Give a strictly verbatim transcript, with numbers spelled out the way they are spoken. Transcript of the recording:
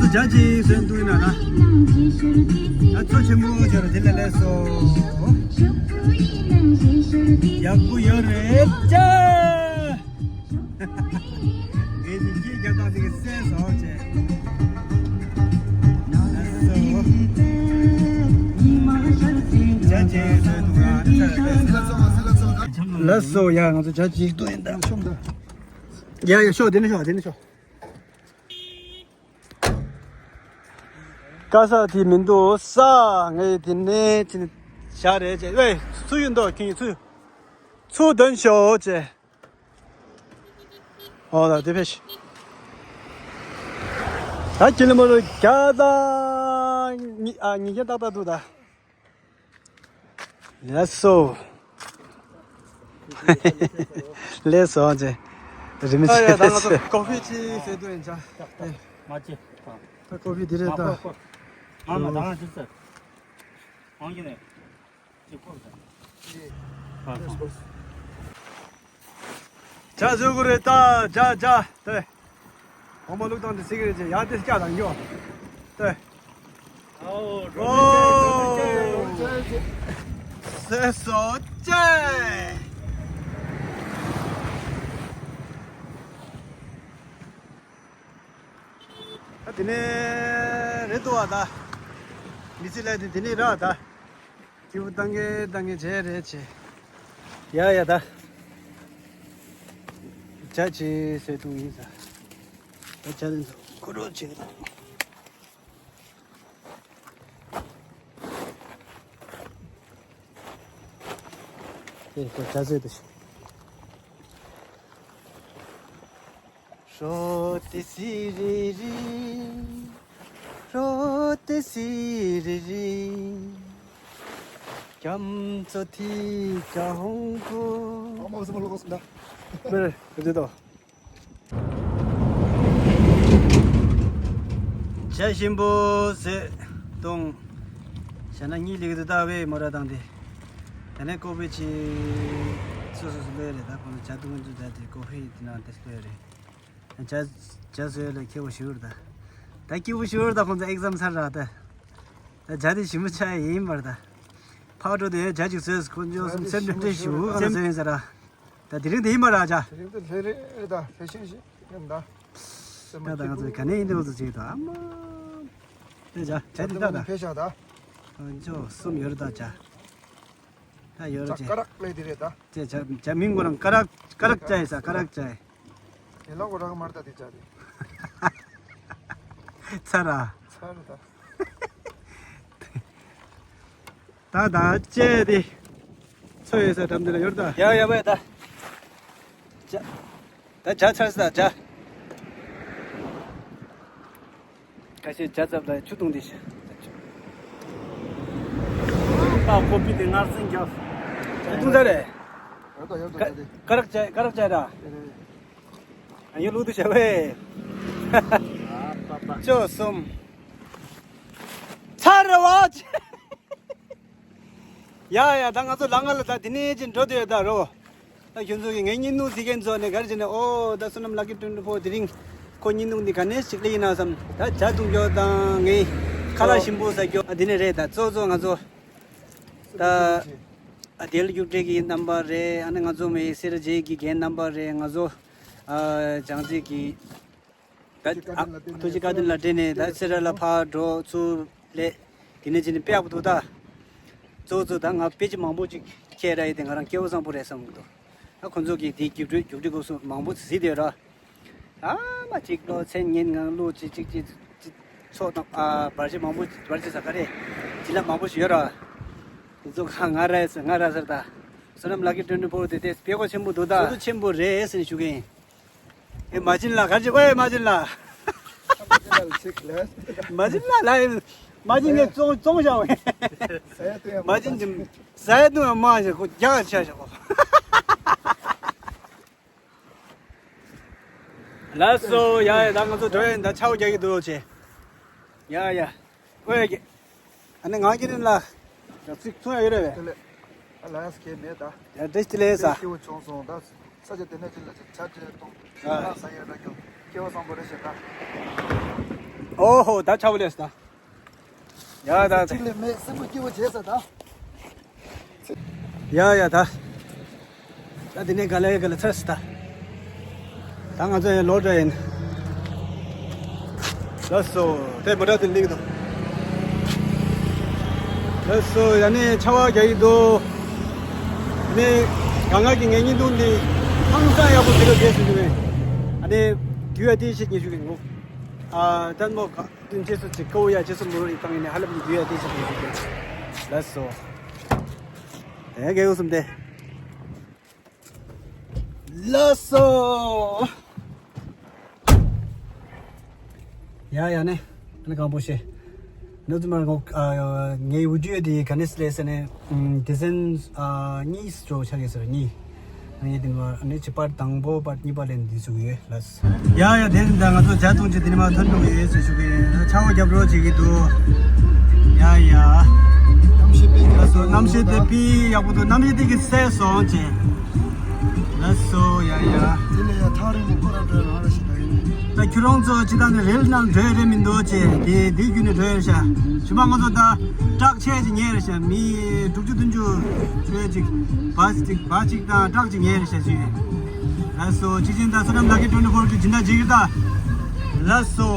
ཇ་ཅིག་བཟོས་འདུག་ན་ལ། ད་ཚོ་ཆེན་པོ་ཆེ་རུ་དེ་ལ་སླེབས་སོང་། ཡག་པོ་ཡོད་རེད་ཅ། ངས་ཀྱི་སྐད་རྒྱག་སྟངས་དེ་ག་གསན་སོང་ཅེ། ལགས་སོ། ཇ་ཅིག་བཟོས་འདུག་ན་ལ། ལགས་སོ། ཡ་ང་ཚོ་ཇ་ཅིག་འདུག་ཡིན་ད། ཡ་ཡ་ཤོག་དེ་ནས་ཤོག་དེ་ནས་ཤོག་ཀ་ས་དེ་མི་འདུག་ས། ངས་དེ་ནས་ཅི་ནས་བཞག་རེད་ཅེ། ཝེ་སུ་ཡིན་འདུག་ཁྱོད་ཚུ་ཚུར་འདོན་ཤོག་ཅེ། ཨོ་ད་དེ་ཕེ་ཤི། ད་ཁྱེད་ལ་མོ་རུ་བརྒྱ་དང་ཉི་ཨ་ཉིས་བརྒྱ་ཏག་ཏག་འདུག་ད། ལགས་སོ། ལགས་སོ་ཅེ། རི་མི་ཨ་ཡ་ད་ང་ཚོ་ཆེ་ཀོ་ཧྥི་ཅིག་ཟེར་དུ་ཡིན་ཆ། ཨེ། མ་ཅི། ད་ཀོ་ཧྥི་འདི་རེད་ད། མ་མ་ད་ང་ཅི་ཟེར། ཁོང་གི་ནས་ཅི་ཁོ་ཟེར། ཨ་ཁོང་། ཇ་བཟོ་དགོས་རེད་ད། ཇ་ཇ་ཏེ། འོ་མ་བླུགས་སྟངས་དེ་ཟེར་གི་རེད་ཅེ། ཡང་དེ་སྐྱ་དང་ཡོ། ཏེ། ཨོ། ཨོ། ཟེར་སོ་ཅེ། ད་དེ་ནས་རེད་འདུག་བ་ད། མི་ཚེ་ལས་དེ་དེ་ནས་ར་ད། སྐྱིད་པོ་བཏང་གི་བཏང་གི་བྱས་རེད་ཆེ། ཡ་ཡ་ད། ཇ་ཆེ་ཟེར་འདུག་ཡིན་ས། ད་ཇ་དེ་ཚོ་ཁོ་རོ་ཆེ་གི་དང་། དེ་ཁོ་ཇ་ཟེར་དུ་ཤོག་ཧྲོ་ཏི་སི་རི་རི། ཧྲོ་ཏི་སི་རི་རི། རྒྱ་མཚོ་ཐི་ག་ཧོང་ཀོ། ཨ་མ་སི་མ་ལོ་གོ་སུ་འདྲ། མེ་རེ་རེ་དོ། ཇ་ཞིམ་པོ་ཟེ་གཏོང་། ཞྭ་ན་གཉིས་ལེགས་དུ་བཏགས་པའི་མོ་ར་དང་དེ། ད་ནས་ཀོ་ཧྥི་ཆེ། སོ་སོ་སོ་ལོས་རེད་ད། ཁོང་ཇ་འཐུང་འཇུ་ད་དེ་ཀོ་ཧྥི་དེ་ནང་དེ་ལོས་རེད། ཇ་ཇ་བཟོས་ལ་ཁྱེད་བོ་ཞུ་ར་ད། ད་ཁྱེད་བོ་ཞུ་ར་ད། ཁོང་ཚོ་ཨེག་ཛམ་ཚར་ར་ད། ད་ཇ་དེ་ཞིམ་པོ་ཆགས་ཡིན་པར་ད། ཕག་འགྲོ་དེ་ཇ་ཅིག་བཟོས་ཁོང་ཚོ་སེམས་སེམས་ཁྲལ་ཞུ་ཁོང་ཚོ་བཟོས་ཡིན་ཟེར་ར། ད་དེ་རིང་དེ་ཡིན་པ་ར་ཇ། དེ་རིང་དེ་ལྷས་རེད་ད། ཕེ་ཤན་ཞིག་ཡིན་ད། ད་ད་ང་ཚོ་ག་ནས་ཡིན་འདྲ་བོ་ཚོ་ཅིག་ད་ཨ་མ། དེ་ཇ་ཇ་དེ་ད་ད། ཕེ་ཤ་ད། ཨ་ཅོ་གསུམ་ཡོད་རེད་ད་ཇ། ད་ཡོད་རེད་ཇ་ཅེ། ཀ་རག་ལས་དེ་རེད་ད། ཅེ་ཇ་ཇ་མིང་ཁོ་རང་ཀ་རག་ཀ་རག་ཇ་ཡིན་ས། ཀ་རག་ཇ་ཡིན། དེ་ལ་ཁོ་རག་མར་ད་དེ་ཇ་དེ། ཚ་ར། ཚ་ར་ད། ད་ད་ཅེ་དེ། ཚོ་ཡོད་ས་འགྲམ་དེ་ལ་ཡོད་ད། ཡ་ཡ་བས་ད། ཇ། ད་ཇ་ཚར་ས་ཇ། ཁ་ཤས་ཇ་ཚབ་ལ་ཆུ་བཏུང་དེ་ཤ། ད་ཀོ་པི་དེ་སྔར་སེང་རྒྱབ། ཆུ་བཏུང་ས་རེད། ཡོད་ད་ཡོད་ད་ད་དེ། ཀ་རག་ཇ་ཀ་རག་ཇ་ར། དེ་རེད། ཡོད་ལུགས་དུ་བྱ་བས། ཅོ་གསུམ། ཚར་རེད་བ། ཡ་ཡ་ད་ང་ཚོ་ལ་ང་ལ་ད་དེ་ནས་ཅིག་འགྲོ་དུས་ཡོད་ད་རོ། ད་ཁྱོད་ཚོ་གིས་ངའི་བརྙན་ཐུང་གཟིགས་མཁན་ཚོ་ནས་ག་རེ་བྱས་ནས་ཨོ་ད་བསོད་ནམས་ལག་ཀི་ཊུ་ཝེན་ཊི་ཕོར་དེ་རིང་ཁོ་བརྙན་ཐུང་འདི་ག་ནས་ཞིག་སླེབས་ཡིན་ན་བསམ། ད་ཇ་བཏུང་རྒྱུ་དང་ངའི་ཁ་ལག་ཞིམ་པོ་ཟ་རྒྱུ་ཨ་འདི་ནས་རེད། ད་གཙོ་གཙོ་ང་ཚོ་ད་ཨ་དེ་ལ་རྒྱུགས་སྤྲད་ཀྱི་རྣམ་པ་རེད། ཨ་ནི་ང་ཚོ་མི་སེར་རྗེས་ཀྱི་རྒན་རྣམ་པ་རེད། ང་ཚོ་ཨ་བྱང་རྩེ་གི་ད་ཨ་ཐུགས་རྗེ་བཀའ་དྲིན་ལ་བརྟེན་ནས་ད་སེ་ར་ལ་ཕར་འགྲོ་ཚུར་སླེབས། དེ་ནས་ཅི་ནས་དཔེ་ཡག་པོ་འདུག་ད། གཙོ་བོ་གཙོ་ད་ང་དཔེ་ཆ་མང་པོ་ཅིག་ཁྱེར་ར་ཡི་དེ་ང་རང་སྐལ་བ་བཟང་པོ་རེད་བསམ་གི་འདུག་ད་ཁོང་ཚོ་གིས་དེའི་རྒྱུགས་སྤྲོད་རྒྱུགས་སྤྲོད་སྐབས་སུ་མང་པོ་གཟིགས་བསྡད་ཡོད་ར། ཨ་མ་གཅིག་ལོ་མཚན་སྙན་ངག་ལོ་གཅིག་གཅིག་གཅིག་གཅིག་ཚོགས་དང་ཨ་བར་ཆད་མང་པོ་བར་ཆད་ཟ་ག་རེ་བྱིན་རླབས་མང་པོ་ཞིག་ཡོད་ར། དེ་ཚོ་ང་ང་ར་ཟེར་ང་ར་ཟེར་ད། བསོད་ནམས་ལག་ཀི་ཊུ་ཝེན་ཊི་ཕོར་དེ་དེ་དཔེ་གོ་ཆེན་པོ་འདུག་ད། ཚོགས་འདུ་ཆེན་པོ་རེད་ཟེར་ནས་ཞུ་གི་ཡིན། ཨེ་མ་བྱིན་ལ་གར་ཅིག་ཨོའེ་མ་བྱིན་ལ། མ་བྱིན་ལ་ལ་ཡིན། མ་བྱིན་ངས་བཙོང་བཙོང་བཞག་བས། མ་བྱིན་གྱི་ཟས་དུ་མ་བྱིན་ཁོ་རྒྱག་ཆ་བཞག་གོ། ལགས་སོ་ཡ་ཡ་ད་ང་ཚོ་འགྲོ་ཡ་ཡིན། ད་ཆའོ་རྒྱག་གི་འདུག་ཆེ། ཡ་ཡ། ཨོའེ། ཨ་ནི་ང་གི་ནི་ལ། ཡ་ཚིག་ཐུང་ཡ་ཡོད་རེད་པས། དེ་ལས། ཨ་ལ་ཡ་སི་ཁེ་མེད་ད། ཡ་བཀྲ་ཤིས་བདེ་ལེགས་ས། སྐྱིད་པོ་བྱུང་སོང་ད། ས་ཆ་དེ་ནས་ཅི་ལ་ཅི་ཆ་ཅི་གཏོང་། ཨ། ང་ས་ཡ་ད་ཁྱོད་སྐྱེ་བ་བཟང་པོ་རེ་བྱེད་ད། ཨོ་ཧོ། ད་ཆ་བོ་ལས་ད། ཡ་ད་ད། གཅིག་ལས་མེད། སེམས་པ་སྐྱིད་པོ་བྱས་ས་ད། ཡ་ཡ་ད། ད་དེ་ནས་ག་ལེ་ག་ལེ་ཚར་སི་ད། ད་ང་ཚོ་ཡང་ལོག་འགྲོ་ཡིན། ལགས་སོ། དེ་མོ་ཊ་དེ་ལིག་དང་། ལགས་སོ། ཡ་ནི་ཆར་པ་རྒྱག་གི་འདུག་ནི་ག་ང་གི་ངའི་བརྙན་ཐུང་འདི་ཧང་སང་ཡག་པོ་བྱེད་རོགས་བྱེད་ཟེར་གྱི་མེད། ཨ་ནི་དུས་ཡ་དེ་ཞིག་ཉེ་ཞུ་གི་ངོ་། ཨ་ད་མོ་ག་དུས་རྗེས་སུ་ཅིག་ཀོ་ཡ་རྗེས་སུ་མོ་རོ་ཡི་བཏང་ཡིན་ནི་ཧ་ལམ་དུས་ཡ་དེ་ཞིག་ཉེ་ཞུ་གི། ལགས་སོ། དེ་གས་འོ་གསུམ་དེ། ལགས་སོ། ཡ་ཡ་ནས་ཨ་ནི་གང་པོ་ཤེས། ནུ་ཙི་མར་ངོ་ངའི་བི་ཌིའོ་དེ་ག་ནས་སླེབས་ཟེར་ནས་ཌི་ཟན་གཉིས་སྤྲོ་ཆགས་ཡོད་ཟེར་གཉིས། ཨ་ནི་དེ་ནས་ཨ་ནི་ཅི་པར་དང་པོ་པར་གཉིས་པ་ལེན་འདི་ཚུགས་ཡོད་ལགས། ཡ་ཡ་དེ་ནི་ད་ང་ཚོ་ཇ་འཐུང་ཆེད་དེ་ནི་མ་ཐོན་འགྲོ་གི་ཡོད་ཟེར་ཞུ་གི་ཡིན། ད་ཆར་པ་རྒྱབ་རོགས་བྱེད་ཀྱི་འདུག་ཡ་ཡ། གནམ་གཤིས་དཔེ་ཡག་སོ། གནམ་གཤིས་དེ་དཔེ་ཡག་པོ་འདུག་གནམ་གཤིས་དེ་གི་སད་སོང་ཅེ། ལགས་སོ་ཡ་ཡ། དེ་ནས་ཡ་ཐག་རིང་པོ་ཁོ་རང་འགྲོ་ཡ་རང་རེད་ཤག་ད་ཡིན། ད་ཁྱོད་རང་ཚོ་ཅི་ད་ནི་རེལ་ནང་འགྲོ་ཡ་རེད་མི་འདུག་ཅེ། དེ་དེ་བརྒྱུད་ནས་འགྲོ་ཡ་རེད་ཤག་ཞུ་མ་ང་ཚོ་ད་ཊག་ཆེ་ཅིག་ཉལ་རེད་ཤག་མི་དྲུག་ཅུ་བདུན་ཅུ་ཆོས་ཅིག་བ་ཅིག་བ་ཅིག་དང་ཊག་ཅིག་ཉལ་རེད་ཤག་ཅིག་ལགས་སོ། ཅི་ཅིན་ད་སོ་ནམ་ལག་ཁྱེར་ཊུ་ཝེན་ཊི་ཕོར་གི་སྦྱིན་བདག་ཅིག་ཡོད་ད། ལགས་སོ།